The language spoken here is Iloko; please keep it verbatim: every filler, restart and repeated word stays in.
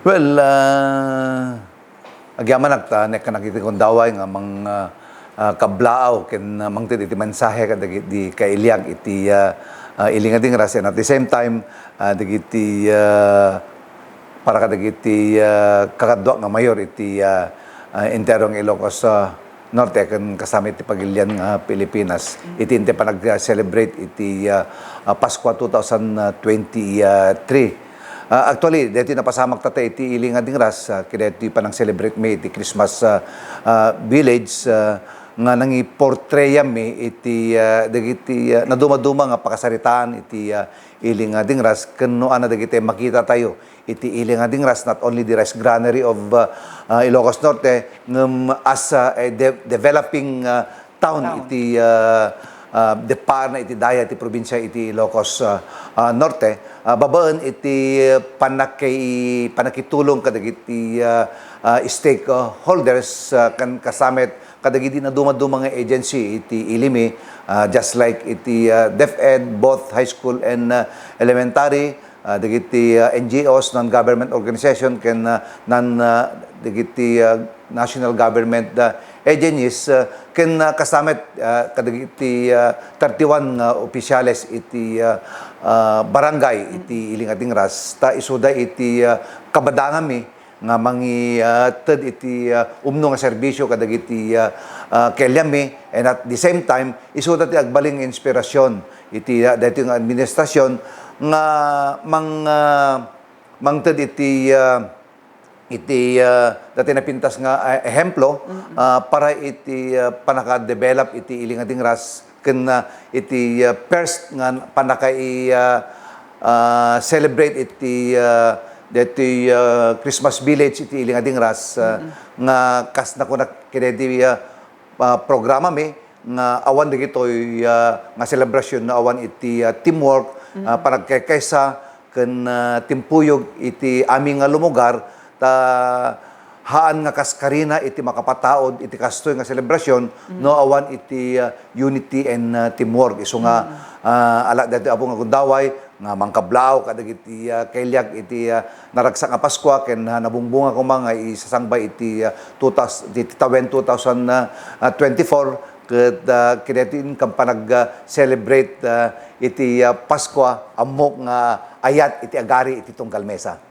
Well, ah, agyamanak ta nekkanak iti gundaway nga mang, ah, ah, kablaaw ken, ah, mangted iti mensahe kadagiti kailiag iti, ah, ah, ili nga dingras, and at the same time, ah, dagiti, ah, para kadagiti, ah, kakaduak nga mayor iti, ah, ah, entero nga Ilocos, ah, Norte ken kasama iti pagilian nga Pilipinas iti inted panag-celebrate iti, ah, ah, Paskua two thousand twenty-three. Ah, actually, daytoy napasamak tatta iti ili nga dingras, ah, kadaytoy panang-celebrate mi iti Christmas, ah, ah, village, ah, nga nangiportrayam mi iti, ah, dagiti, ah, nadumaduma nga pakasaritaan iti, ah, ili nga dingras ken no ania dagiti makita tayo iti ili nga dingras, not only the rice granary of, ah, ah, Ilocos Norte, ngem as, ah, a de-, developing, ah, town Town. iti, ah, ah, department iti daya iti probinsia iti Ilocos, ah, ah, Norte, ah, babaen iti, ah, panaki-, panakitulong kadagiti, ah, ah, stakeholders, ah, ken kasama met kadagiti nadumaduma nga agency iti ili mi, ah, just like iti, ah, DepEd, both high school and, ah, elementary, ah, dagiti, ah, N G Os, non-government organization, ken, ah, non, ah, dagiti, ah, national government, ah, agencies, ah, ken, ah, kasama met, ah, kadagiti, ah, thirty-one nga opisyales iti, ah, ah, barangay iti ili nga dingras. Ta isuda iti, ah, kabadanganmi nga mangi-, ah, ted iti, ah, umno nga serbisio kadagiti, ah, ah, kailianmi, and at the same time, isuda ti agbalin nga inspirasyon iti, ah, daytoy nga administrasyon nga mang-, ah, mangted iti, ah, iti, ah, daytoy napintas nga, ah, ehemplo, ah, para iti, ah, panaka-develop iti ili nga dingras ken, ah, iti, ah, first nga panakai-, ah, ah, celebrate iti, ah, daytoy, ah, Christmas village iti ili nga dingras, ah, nga kas nakunak kadaydi, ah, ah, programami nga awan dagitoy, ah, nga selebrasyon no awan iti, ah, teamwork, ah, panagkaykaysa ken, ah, timpuyog iti amin nga lumugar, ta haan nga kaskarina iti makapataud iti kastoy nga selebrasyon no awan iti, ah, unity and, ah, teamwork. Isu nga, ah, ala daytoy, Apo nga gundaway, nga mangkablaaw kadagiti, ah, kailiag iti, ah, naragsak nga Paskua ken, ah, nabungbunga koma nga isasangba iti, ah, two thousand, iti tawen two thousand twenty-four ket, ah, kadaytoy inkan panag, ah, celebrate, ah, iti, ah, Paskua, ammok nga ayat iti agari iti tunggal mesa.